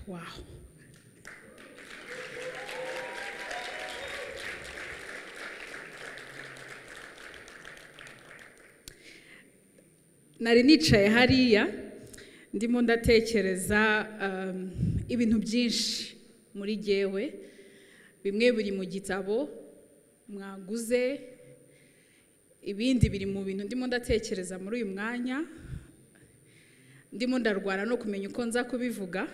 Wow. Nari nicaye hariya ndimo ndatekereza ibintu byinshi muri jyewe, bimwe biri mu gitabo mwaguze, ibindi biri mu bintu ndimo ndatekereza muri uyu mwanya, ndimo ndarwana no kumenya uko nza kubivuga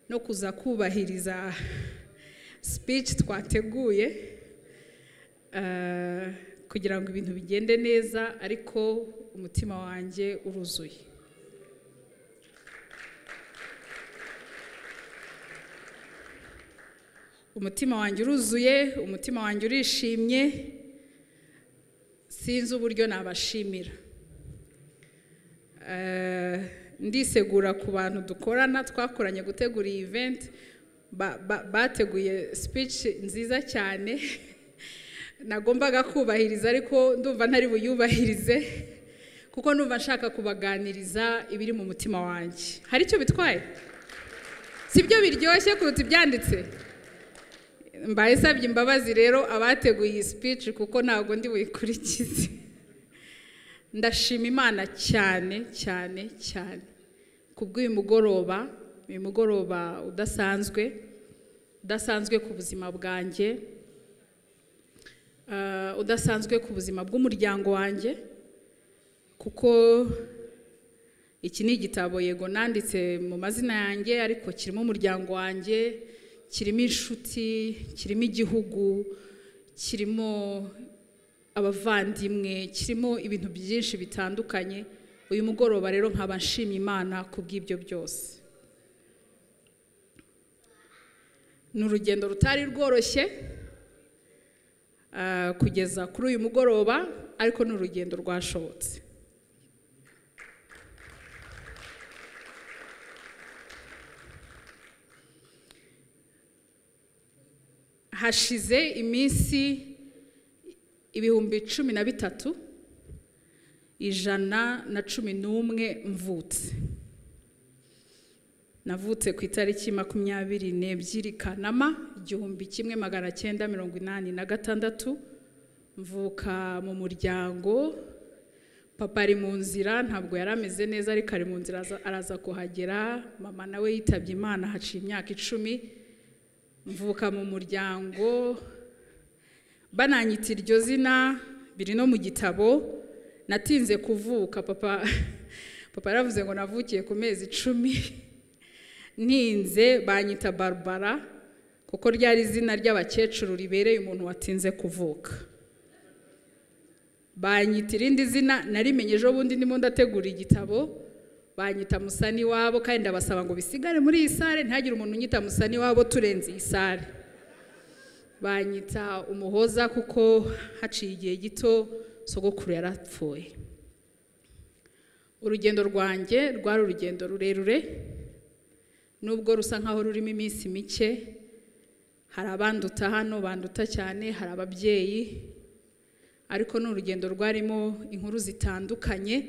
no kuza kubahiriza speech twateguye kugira ngo ibintu bigende neza, ariko umutima wanjye uruzuye. Umutima wanjye uruzuye, umutima wanjye urishimye, sinzi uburyo nabashimira. Ndisegura ku bantu dukorana, twakoranye gutegura iyi event, bateguye speech nziza cyane nagombaga kubahiriza, ariko ndumva ntari buyubahirize kuko ndumva nshaka kubaganiriza ibiri mu mutima wanjye. Hari icyo bitwaye? Sibyo biryoshye kuruta ibyanditse? Mbaye sabye imbabazi rero abateguye iyi speech kuko ntabwo ndi buyikurikize. Ndashima Imana cyane cyane cyane kubw'uyu mugoroba, uyu mugoroba udasanzwe, udasanzwe ku buzima bwanjye, udasanzwe ku buzima bw'umuryango wanjye, kuko iki ni igitabo yego nanditse mu mazina yanjye, ariko kirimo umuryango wanjye, kirimo inshuti, kirimo igihugu, kirimo abavandimwe, kirimo ibintu byinshi bitandukanye. Uyu mugoroba rero nkaba nshimye Imana kubw'ibyo byose. Ni urugendo rutari rworoshye kugeza kuri uyu mugoroba, ariko ni urugendo rwashobotse. Hashize iminsi 13,111 mvutse. Navutse ku itariki 22 Kanama 1986, mvuka mu muryango. Papa ari mu nzira, ntabwo yari ameze neza, ariko ari mu nzira araza kuhagera. Mama nawe yitabye Imana haciye imyaka 10. Mvuka mu muryango bananyita iryo zina, biri no mu gitabo. Natinze kuvuka, papa yaravuze ngo navukiye ku mezi 10, ntinze banyita Barbara kuko ryari izina ry'abakecuru ribereye umuntu watinze kuvuka. Banyita irindi zina narimenye ejo bundi ndimo ndategura igitabo, banyita Musani wabo, kandi ndabasaba ngo bisigare muri iyi sare, ntihagire umuntu unyita Musani wabo turenze iyi sare. Banyita Umuhoza kuko haciye igihe gito sogokuru yarapfuye. Urugendo rwanjye rwari urugendo rurerure, nubwo rusa nkaho rurimo iminsi mike. Hari abanduta hano, banduta cyane, hari ababyeyi, ariko ni urugendo rwarimo inkuru zitandukanye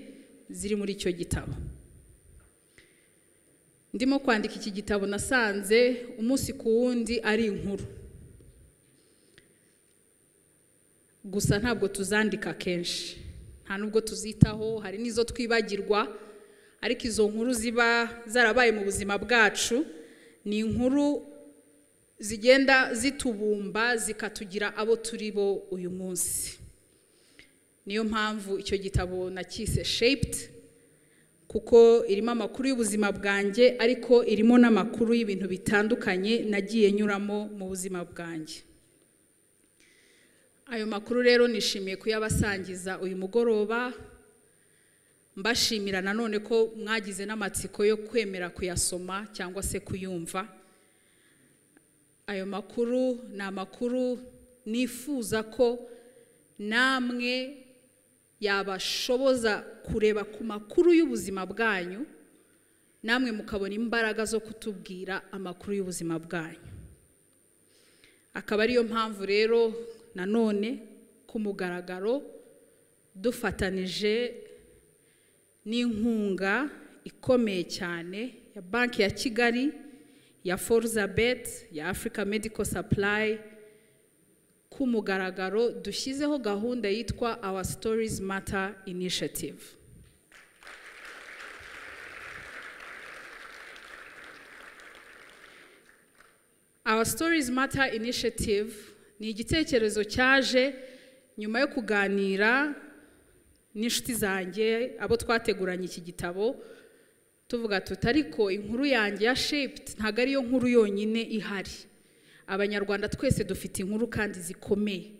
ziri muri icyo gitabo. Ndimo kwandika iki gitabo nasanze umunsi ku wundi ari inkuru, gusa ntabwo tuzandika kenshi, nta nubwo tuzitaho, hari n'izo twibagirwa, ariko izo nkuru ziba zarabaye mu buzima bwacu ni inkuru zigenda zitubumba zikatugira abo turi bo uyu munsi. Niyo mpamvu icyo gitabo nakise Shaped, kuko irimo amakuru y'ubuzima bwanjye, ariko irimo n'amakuru y'ibintu bitandukanye nagiye nyuramo mu buzima bwanjye. Ayo makuru rero nishimiye kuyabasangiza uyu mugoroba, mbashimira nanone ko mwagize n'amatsiko yo kwemera kuyasoma cyangwa se kuyumva. Ayo makuru ni amakuru nifuza ko namwe yabashoboza kureba ku makuru y'ubuzima bwanyu, namwe mukabona imbaraga zo kutubwira amakuru y'ubuzima bwanyu. Akaba ariyo mpamvu rero nanone ku mugaragaro dufatanije n'inkunga ikomeye cyane ya Banki ya Kigali ya Forzabet, ya Africa Medical Supply, ku mugaragaro dushyizeho gahunda yitwa Our Stories Matter Initiative. Our Stories Matter Initiative ni igitekerezo cyaje nyuma yo kuganira n'inshuti zanjye abo twateguranye iki gitabo, tuvuga tuti ariko inkuru yanjye ya Shaped ntabwo ariyo nkuru yonyine ihari. Abanyarwanda twese dufite inkuru kandi zikomeye,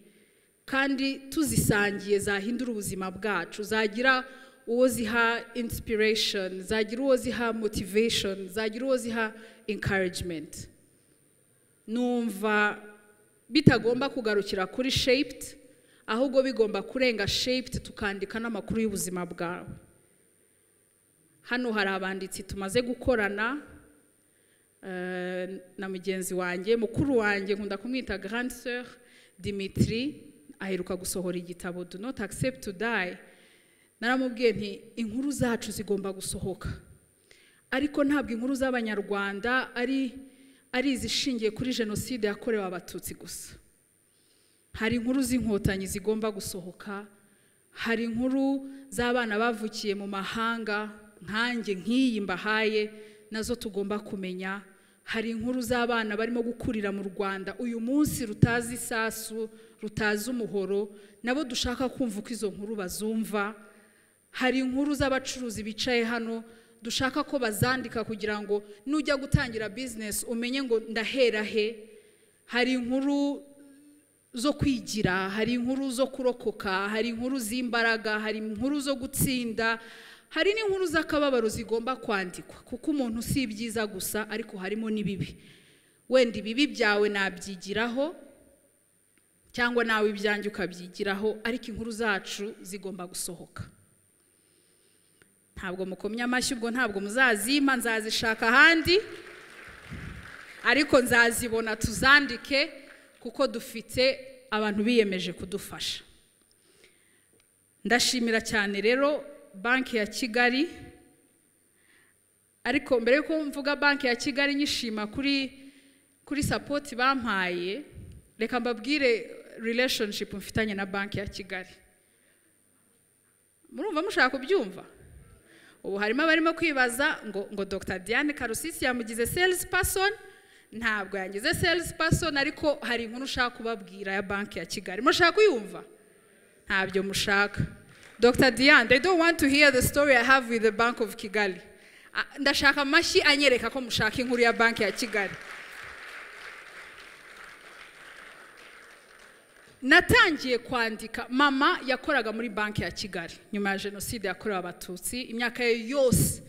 kandi tuzisangiye zahindura ubuzima bwacu, zagira uwo ziha inspiration, zagira uwo ziha motivation, zagira uwo ziha encouragement. Numva bitagomba kugarukira kuri Shaped, ahubwo bigomba kurenga Shaped tukandika n'amakuru y'ubuzima bwawe. Hano hari abanditsi tumaze gukorana na mugenzi wanjye, mukuru wanjye nkunda kumwita grande sœur Dimitri, aheruka gusohora igitabo Do Not Accept to Die. Naramubwiye nti inkuru zacu zigomba gusohoka, ariko ntabwo inkuru z'Abanyarwanda ari izishingiye kuri jenoside yakorewe Abatutsi gusa. Hari inkuru z'inkotanyi zigomba gusohoka, hari inkuru z'abana bavukiye mu mahanga nkanjye nk'iyi mbahaye nazo tugomba kumenya, hari inkuru z'abana barimo gukurira mu Rwanda uyu munsi rutazi isasu, rutazi umuhoro, nabo dushaka kumva uko izo nkuru bazumva. Hari inkuru z'abacuruzi bicaye hano dushaka ko bazandika kugira ngo nujya gutangira business umenye ngo ndahera he. Hari inkuru zo kwigira, hari inkuru zo kurokoka, hari inkuru z'imbaraga, hari inkuru zo gutsinda, hari n'inkuru z'akababaro zigomba kwandikwa, kuko umuntu si ibyiza gusa ariko harimo n'ibibi. Wenda ibibi byawe nabyigiraho cyangwa nawe ibyanjye ukabyigiraho, ariko inkuru zacu zigomba gusohoka. Ntabwo mukomye amashyi ubwo ntabwo muzazima, nzazishaka ahandi, ariko nzazibona tuzandike, kuko dufite abantu biyemeje kudufasha. Ndashimira cyane rero Banki ya Kigali, ariko mbere yuko mvuga Banki ya Kigali nyishima kuri support bampaye, reka mbabwire relationship mfitanye na Banki ya Kigali. Murumva mushaka kubyumva? Ubu harimo abarimo kwibaza ngo Dr. Diane Karusisi yamugize sales person. Ntabwo yangize sales person, ariko hari inkuru ushaka kubabwira ya Banki ya Kigali. Mushaka kuyumva? Ntabyo mushaka. Dr. Diane, they don't want to hear the story I have with the Bank of Kigali. Ndashaka amashyi anyereka ko mushaka inkuru ya Banki ya Kigali. Natangiye kwandika, mama yakoraga muri Banki ya Kigali nyuma ya jenoside yakorewe Abatutsi, imyaka ye yose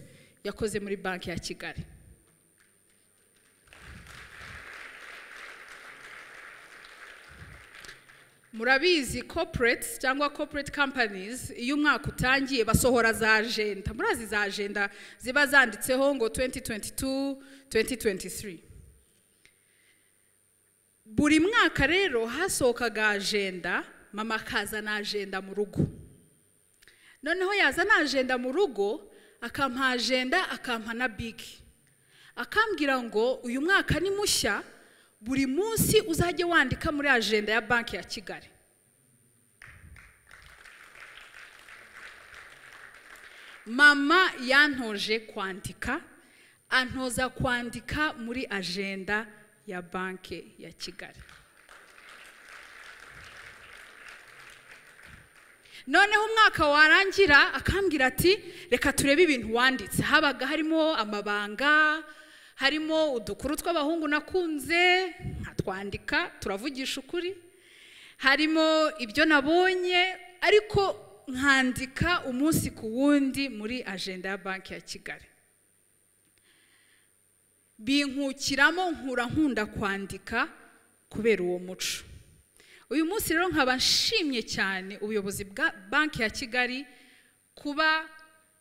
yakoze muri Banki ya Kigali. Murabizi corporates cyangwa corporate companies iyo umwaka utangiye basohora za agenda. Murazi za agenda ziba zanditseho ngo 2022, 2023. Buri mwaka rero hasohokaga agenda, mama akazana agenda mu rugo. Noneho yazana agenda mu rugo, akampa agenda, akampa na biki. Akambwira ngo uyu mwaka ni mushya, buri munsi uzajye wandika muri agenda ya Banki ya Kigali. Mama yantoje kwandika, antoza kwandika muri agenda ya Banki ya Kigali. Noneho umwaka warangira akambwira ati reka turebe ibintu wanditse. Habaga harimo amabanga, harimo udukuru tw'abahungu nakunze nkatwandika, turavugisha ukuri, harimo ibyo nabonye, ariko nkandika umunsi ku wundi muri agenda ya Banki ya Kigali. Binkukiramo nkura nkunda kwandika kubera uwo muco. Uyu munsi rero nkaba nshimye cyane ubuyobozi bwa Banki ya Kigali kuba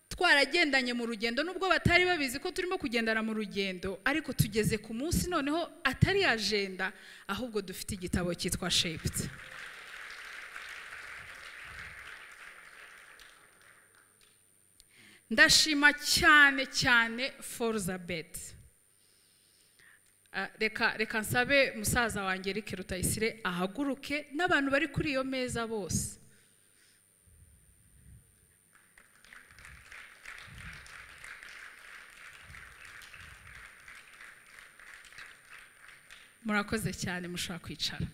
twaragendanye mu rugendo, nubwo batari babizi ko turimo kugendana mu rugendo, ariko tugeze ku munsi noneho atari agenda, ahubwo dufite igitabo cyitwa Shaped. Ndashima cyane cyane Forzabet. Reka nsabe musaza wanjye Eric Rutayisire ahaguruke n'abantu bari kuri iyo meza bose. Murakoze cyane, mushobora kwicara.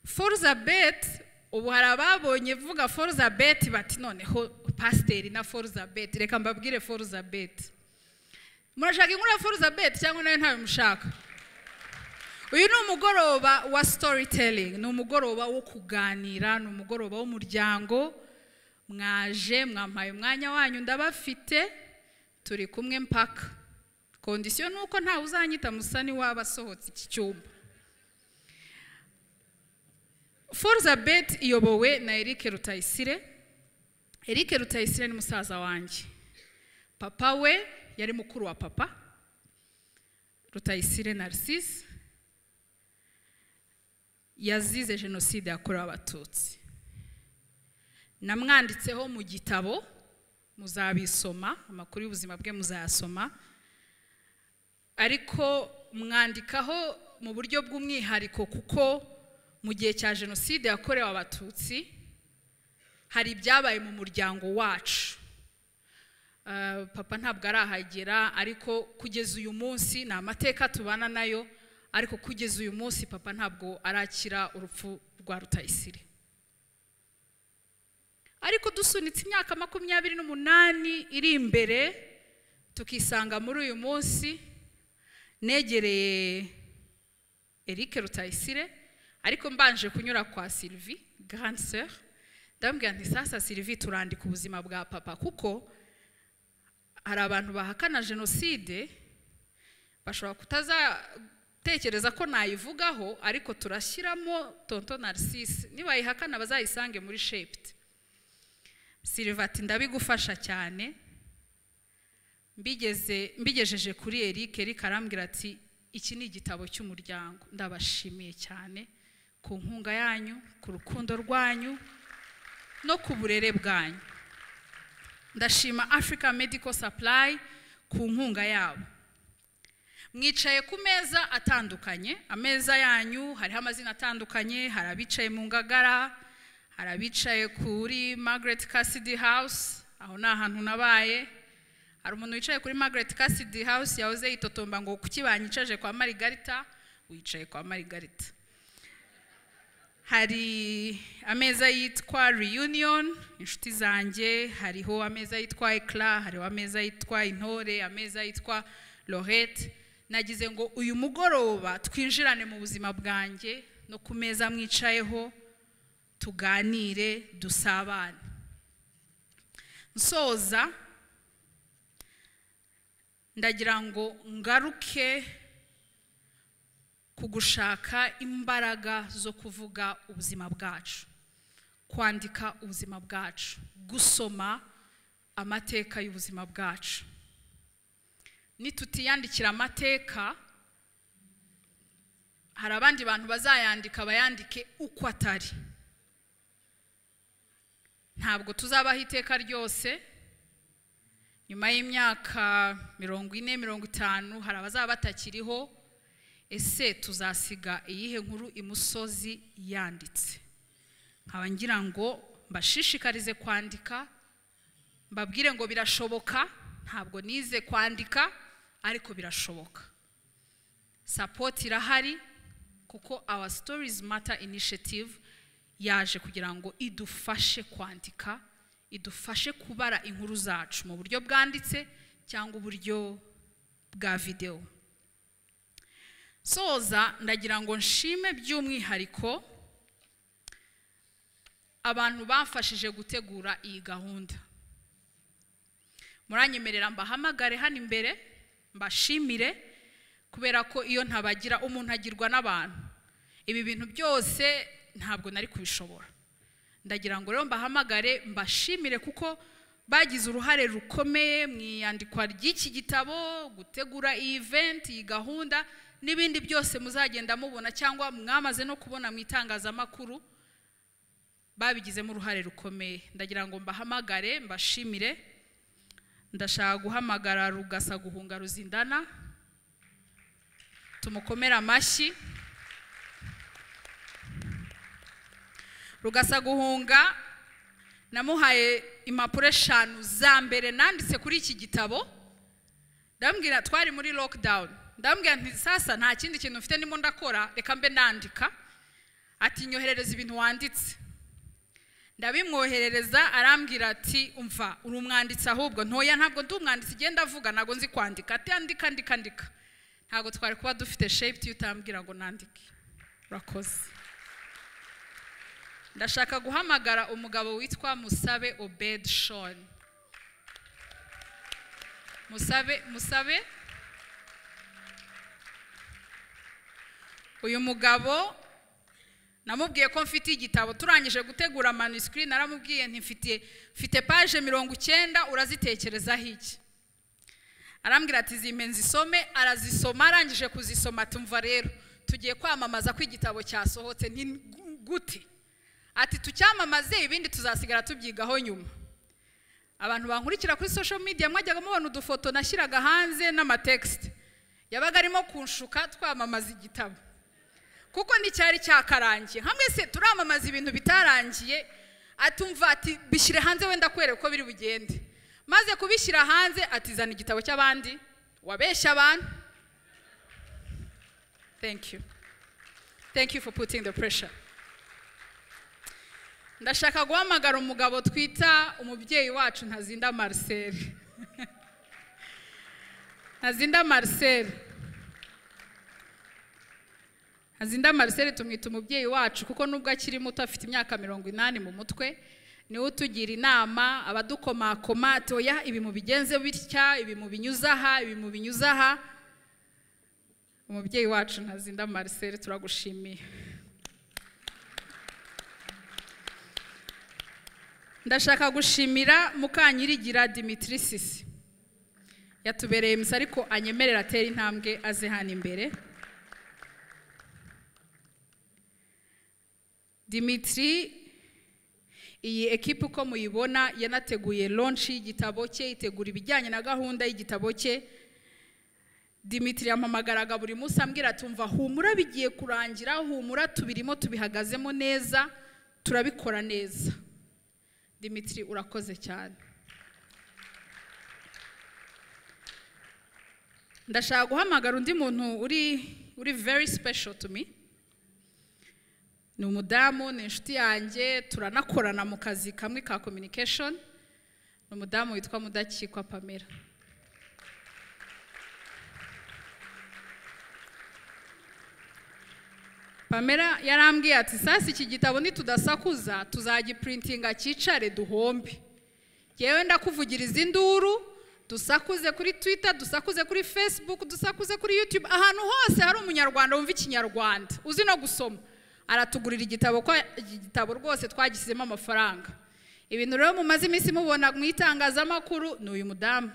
Forza Bet, ubu hari ababonye vuga Forza Bet bati noneho pasiteri na Forza Bet. Reka mbabwire Forza Bet. Murashaka inkuru ya Forza Bet cyangwa nayo ntayo mushaka? Uyu ni umugoroba wa storytelling, ni umugoroba wo kuganira, ni umugoroba w'umuryango. Mwaje mwampaye umwanya wanyu, ndabafite, turi kumwe mpaka. Condition nuko ntawe uzanyita Musani waba asohotse iki cyumba. Forza Bet iyobowe na Eric Rutayisire. Eric Rutayisire ni musaza wanjye. Papa we yari mukuru wa papa Rutayisire Narcisse, yazize jenoside yakorewe Abatutsi. Namwanditseho mu gitabo, muzabisoma, amakuru y'ubuzima bwe muzayasoma, ariko mwandikaho mu buryo bw'umwihariko kuko mu gihe cya jenoside yakorewe Abatutsi hari ibyabaye mu muryango wacu. Papa ntabwo arahagera, ariko kugeza uyu munsi ni amateka tubana nayo, ariko kugeza uyu munsi papa ntabwo arakira urupfu rwa Rutayisire. Ariko dusunitse imyaka 28 iri imbere tukisanga muri uyu munsi, negereye Eric Rutayisire, ariko mbanje kunyura kwa Sylvie, grande sœur, ndamubwira nti sasa Sylvie, turandika ubuzima bwa papa, kuko hari abantu bahakana jenoside bashobora kutazatekereza ko nayivugaho, ariko turashyiramo tonton Narcisse, nibayihakana bazayisange muri Shaped. Sylvie ati ndabigufasha cyane. Mbigejeje kuri Eric, Eric arambwira ati iki ni igitabo cy'umuryango. Ndabashimiye cyane ku nkunga yanyu, ku rukundo rwanyu no ku burere bwanyu. Ndashima Africa Medical Supply ku nkunga yabo. Mwicaye ku meza atandukanye, ameza yanyu hariho amazina atandukanye, hari abicaye mu Ngagara, hari abicaye kuri Margaret Cassidy House, aho ni ahantu nabaye. Hari umuntu wicaye kuri Margaret Cassidy House yahoze yitotomba ngo kuki banyicaje kwa Margarita, wicaye kwa Margarita. Hari ameza yitwa Reunion, inshuti zanjye, hariho ameza yitwa Eclat, hariho ameza yitwa Intore, ameza yitwa Lorette. Nagize ngo uyu mugoroba twinjirane mu buzima bwanjye no ku meza mwicayeho, tuganire, dusabane. Nsoza ndagira ngo ngaruke kugushaka imbaraga zo kuvuga ubuzima bwacu, kwandika ubuzima bwacu, gusoma amateka y'ubuzima bwacu. Nitutiyandikira amateka, hari abandi bantu bazayandika bayandike uko atari. Ntabwo tuzabaho iteka ryose. Nyuma y'imyaka 40, 50 hari abazaba batakiriho. Ese tuzasiga iyihe nkuru imusozi yanditse? Nkaba ngira ngo mbashishikarize kwandika, mbabwire ngo birashoboka. Ntabwo nize kwandika, ariko birashoboka. Support irahari, kuko Our Stories Matter Initiative yaje kugira ngo idufashe kwandika, idufashe kubara inkuru zacu mu buryo bwanditse cyangwa uburyo bwa video. Soza ndagira ngo nshime by'umwihariko abantu bamfashije gutegura iyi gahunda. Muranyemerera mbahamagare hano imbere mbashimire, kubera ko iyo ntabagira umuntu agirwa n'abantu. Ibi bintu byose ntabwo nari kubishobora. Ndagira ngo rero mbahamagare mbashimire kuko bagize uruhare rukomeye mu iyandikwa ry'iki gitabo, gutegura iyi event, iyi gahunda n'ibindi byose muzagenda mubona cyangwa mwamaze no kubona mu itangazamakuru, babigizemo uruhare rukomeye. Ndagira ngo mbahamagare mbashimire. Ndashaka guhamagara Rugasa Guhunga Ruzindana, tumukomere amashyi. Rugasa Guhunga namuhaye impapuro 5 za mbere nanditse kuri iki gitabo. Ndambwira, twari muri lockdown, ndambwira nti sasa nta kindi kintu mfite ndimo ndakora, reka mbe nandika. Ati nyoherereza ibintu wanditse. Ndabimwoherereza, arambwira ati umva uri umwanditsi ahubwo. Ntoya ntabwo ndi umwanditsi, genda avuga ntabwo nzi kwandika. Ati andika andika andika. Ntabwo twari kuba dufite shape iyo utambwira ngo nandike. Urakoze. Ndashaka guhamagara umugabo witwa Musabe Obed Sean. Musabe uyu mugabo namubwiye ko mfite igitabo, turangije gutegura manuscript naramubwiye nti mfite page 90 urazitekerezaho iki? Arambwira ati zimpe nzisome. Arazisoma, arangije kuzisoma tumva rero tugiye kwamamaza ko igitabo cyasohotse. Nti gute? Ati tucyamamaze ibindi tuzasigara tubyigaho nyuma. Abantu bankurikira kuri social media mwajyaga mubona udufoto nashyiraga hanze n'amatext yabaga arimo kunshuka twamamaza igitabo, kuko nticyari cyakarangiye. Nka mwese turamamaza ibintu bitarangiye. Atumva ati bishyire hanze wenda kwereka uko biri bugende. Maze kubishyira hanze atizana igitabo cy'abandi wabeshya abantu. Thank you. Thank you for putting the pressure. Ndashaka guhamagara umugabo twita umubyeyi wacu Ntazinda Marcel. Ntazinda Marcel. Ntazinda Marcel tumwita umubyeyi wacu kuko nubwo akiri muto afite imyaka 80 mu mutwe, niwe utugira inama, abadukomakoma ati oya ibi mubigenze bitya, ibi mubinyuza aha, ibi mubinyuza aha. Umubyeyi wacu Ntazinda Marcel turagushimiye. Ndashaka gushimira Mukanyirigira Dimitrisis, yatubereye misa ariko anyemerera atera intambwe aze hano imbere. Dimitri, iyi ekipe uko muyibona yanateguye launch y'igitabo cye, itegura ibijyanye na gahunda y'igitabo cye. Dimitri yampamagaraga buri munsi ambwira tumva humura bigiye kurangira, humura tubirimo tubihagazemo neza, turabikora neza. Dimitri urakoze cyane. Ndashaka guhamagara undi muntu uri very special to me. Ni umudamu, ni inshuti yanjye, turanakorana mu kazi kamwe ka communication. Ni umudamu witwa Mudakikwa Pamela. Pamela yarambwiye ati sasa iki gitabo nitudasakuza tuzagiprintinga cyicare duhombe. Yewe ndakuvugiriza induru, dusakuze kuri Twitter, dusakuze kuri Facebook, dusakuze kuri YouTube, ahantu hose hari umunyarwanda wumva ikinyarwanda uzi no gusoma aratugurira igitabo, ko igitabo rwose twagisizemo amafaranga. Ibintu rero mumaze iminsi mubona mu itangazamakuru ni uyu mudamu.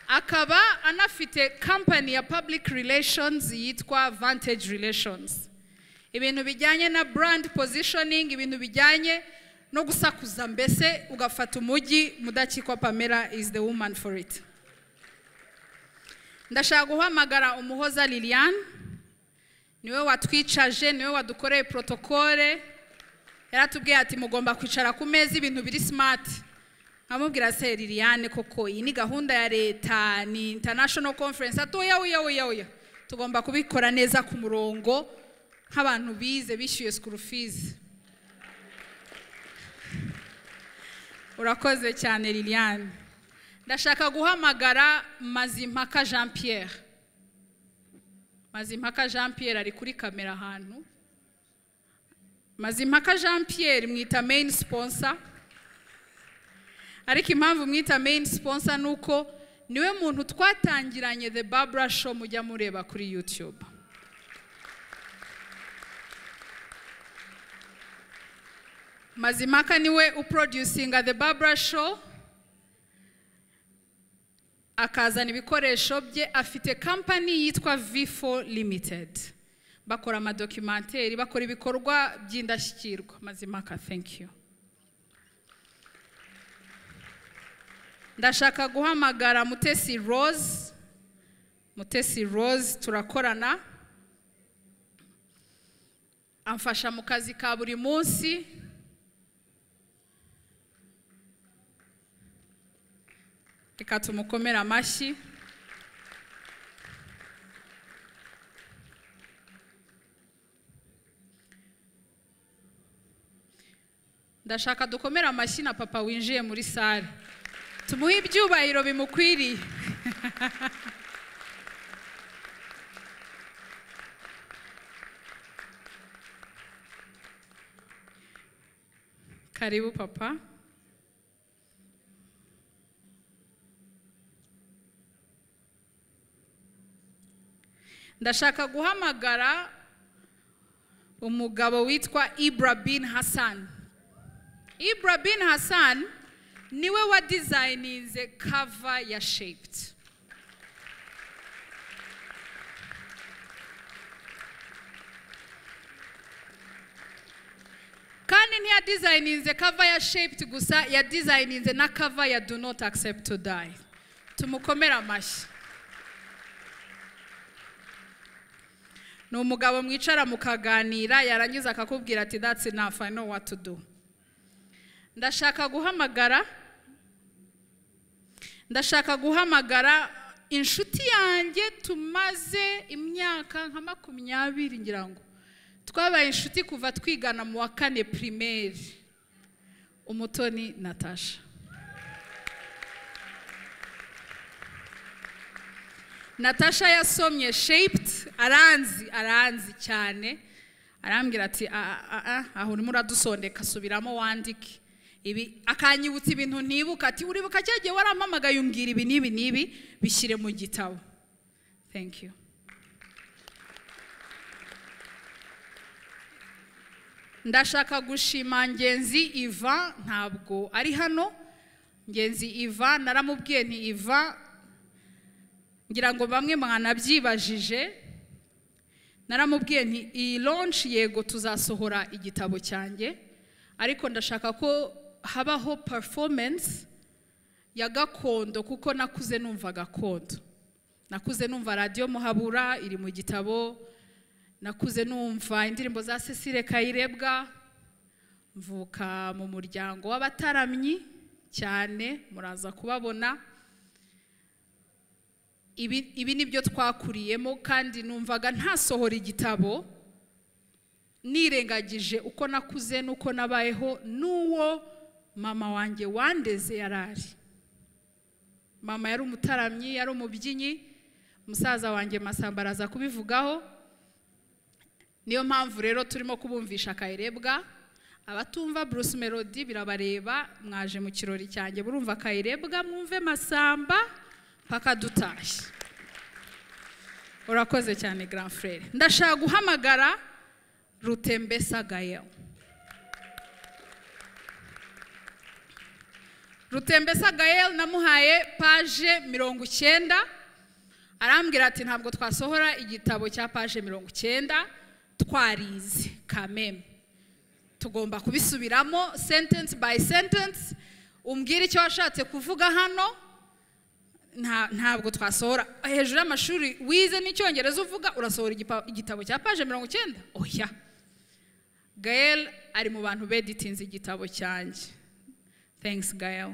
Akaba anafite company ya public relations yitwa Vantage Relations. Ibintu bijyanye na brand positioning, ibintu bijyanye no gusakuza mbese ugafata umujyi. Mudakikwa Pamela is the woman for it. Ndashaka guhamagara Umuhoza Liliane, niwe watwicaje, niwe wadukoreye protocole. Yaratubwiye ati mugomba kwicara ku meza ibintu biri smart. Nkamubwira se Liliane koko iyi ni gahunda ya leta, ni international conference, ati oya oya oya oya, tugomba kubikora neza ku murongo nk'abantu bize bishyuye school fees. Urakoze cyane Liliane. Ndashaka guhamagara Mazimpaka Jean Pierre. Mazimpaka Jean Pierre ari kuri kamera ahantu. Mazimpaka Jean Pierre mwita main sponsor. Ariko impamvu mwita main sponsor nuko niwe muntu twatangiranye The Barbara Show mujya mureba kuri YouTube. Mazimpaka niwe uproducinga The Barbara Show, akazana ibikoresho bye. Afite company yitwa V4 Limited, bakora amadocumentary, bakora ibikorwa by'indashyikirwa. Mazimpaka, thank you. Ndashaka guhamagara Mutesi Rose. Mutesi Rose turakorana, amfasha mu kazi ka buri munsi. Reka tumukomere amashyi. Ndashaka dukomere amashyi na papa winjiye muri sale, tumuhe ibyubahiro bimukwiriye. Karibu papa. Ndashaka guhamagara umugabo witwa Ibra bin Hassan. Ibra bin Hassan niwe wa designinze cover ya Shaped. Kandi ntiya designinze cover ya Shaped gusa, ya designinze na cover ya Do Not Accept to Die. Tumukomera amashyi. Ni umugabo mwicara mukaganira, yarangiza akakubwira ati that's enough, I know what to do. Ndashaka guhamagara inshuti yanjye tumaze imyaka nka 20 ngira ngo twabaye inshuti kuva twigana mu wa 4 primaire, Umutoni Natasha. Natasha yasomye Shaped, aranzi cyane, arambwira ati aho urimo uradusondeka subiramo wandike ibi, akanyibutsa ibintu ntibuka, ati uribuka cyagiye warampamagaye umbwira ibi n'ibi n'ibi, bishyire mu gitabo. Thank you. Ndashaka gushima Ngenzi Ivan, ntabwo ari hano. Ngenzi Ivan naramubwiye nti Ivan, ngira ngo bamwe mwanabyibajije, naramubwiye nti iyi launch yego tuzasohora igitabo cyanjye, ariko ndashaka ko habaho performance ya gakondo, kuko nakuze numva gakondo. Nakuze numva radio Muhabura iri mu gitabo, nakuze numva indirimbo za Cecile Kayirebwa, mvuka mu muryango w'abataramyi cyane, muraza kubabona. Ibi nibyo twakuriyemo, kandi numvaga ntasohora igitabo nirengagije uko nakuze nuko nabayeho n'uwo mama wanjye wandeze yarari. Mama yari umutaramyi, yari umubyinnyi, musaza wanjye Masamba araza kubivugaho. Niyo mpamvu rero turimo kubumvisha Kayirebwa. Abatumva Bruce Melody birabareba, mwaje mu kirori cyanjye burumva Kayirebwa, mwumve Masamba paka dutashye. Urakoze cyane grand frère. Ndashaka guhamagara Rutembesa Gael. Rutembesa Gael namuhaye page 90, arambwira ati ntabwo twasohora igitabo cya page 90 twarize kameme, tugomba kubisubiramo sentence by sentence, umbwire icyo washatse kuvuga hano. Ntabwo twasohora hejuru y'amashuri wize n'icyongereza uvuga urasohora igitabo cya page 90. Oya, Gael ari mu bantu beditinze igitabo cyanjye. Thanks Gael.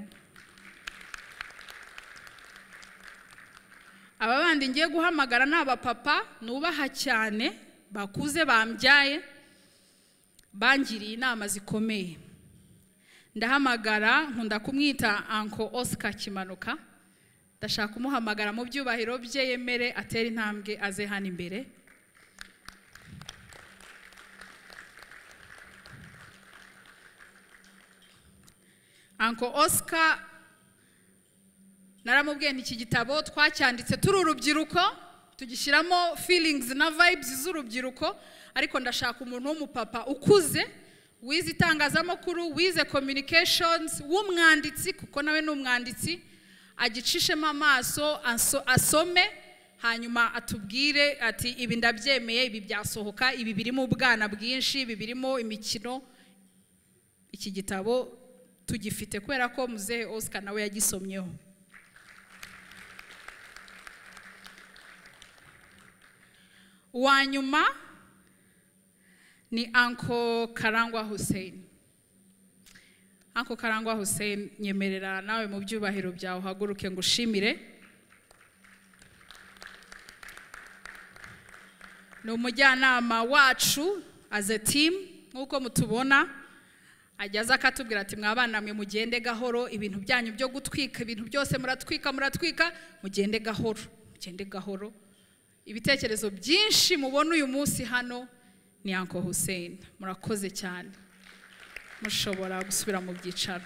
Aba bandi ngiye guhamagara ni abapapa nubaha cyane, bakuze bambyaye, bangiriye inama zikomeye. Ndahamagara, nkunda kumwita Uncle Oscar Kimanuka. Ndashaka kumuhamagara mu byubahiro bye, yemere atere intambwe aze hano imbere. Uncle Oscar naramubwiye iki gitabo twacyanditse turi urubyiruko, tugishyiramo feelings na vibes z'urubyiruko, ariko ndashaka umuntu w'umupapa ukuze wize itangazamakuru, wize communications, w'umwanditsi, kuko nawe ni umwanditsi, agicishemo amaso asome, hanyuma atubwire ati ibi ndabyemeye, ibi byasohoka, ibi birimo ubwana bwinshi, ibi birimo imikino. Iki gitabo tugifite kubera ko muzehe Oscar nawe yagisomyeho. Uwa nyuma ni Uncle Karangwa Hussein. Uncle Karangwa Hussein, nyemerera nawe mu byubahiro byawe uhaguruke ngushimire. Ni umujyanama wacu as a team, nk'uko mutubona ajyaza akatubwira ati mwabana mwe mugende gahoro, ibintu byanyu byo gutwika, ibintu byose muratwika muratwika, mugende gahoro, mugende gahoro. Ibitekerezo byinshi mubona uyu munsi hano ni Uncle Hussein. Murakoze cyane, mushobora gusubira mu byicaro.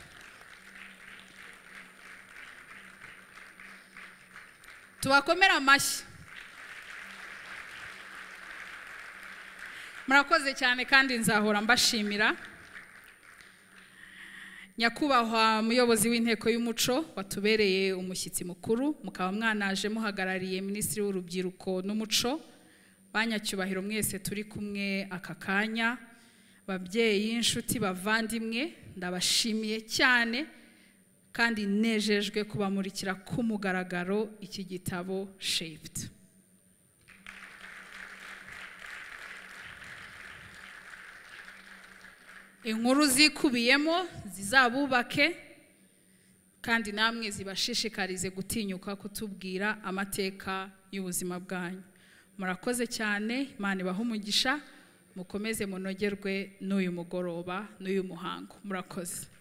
Tubakomera amashyi. Murakoze cyane kandi nzahora mbashimira. Nyakubahwa muyobozi w'inteko y'umuco watubereye umushyitsi mukuru, mukaba mwanaje muhagarariye Minisitiri w'Urubyiruko n'Umuco, banyacyubahiro mwese turi kumwe aka kanya, babyeyi, inshuti, bavandimwe, ndabashimiye cyane kandi nejejwe kubamurikira ku mugaragaro iki gitabo Shaped. Inkuru zikubiyemo zizabubake kandi namwe zibashishikarize gutinyuka kutubwira amateka y'ubuzima bwanyu. Murakoze cyane, Imana ibahe umugisha, mukomeze munogerwe n'uyu mugoroba n'uyu muhango. Murakoze.